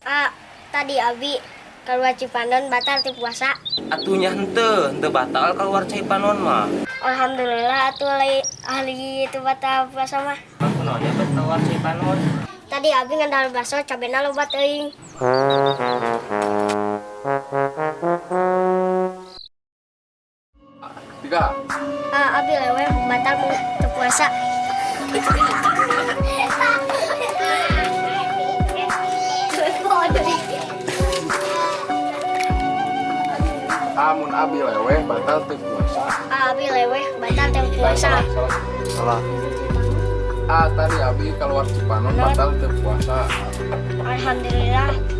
Ah, tadi abi keluar Cipanon, batal teu puasa? Atuh nya henteu, henteu batal keluar cai panon mah. Alhamdulillah atuh, ahli itu batal puasa mah. Aku naon ya bet keluar cai panon? Tadi abi ngadahar bakso, cabena loba teuing. Tiga. Ah, abi leweh, batal teu puasa? Amun abi leweh, batal teu puasa? Ah, abi leweh, batal teu puasa? Salah, salah, salah. Ah, tadi abi keluar Cipanon, batal teu puasa? Alhamdulillah.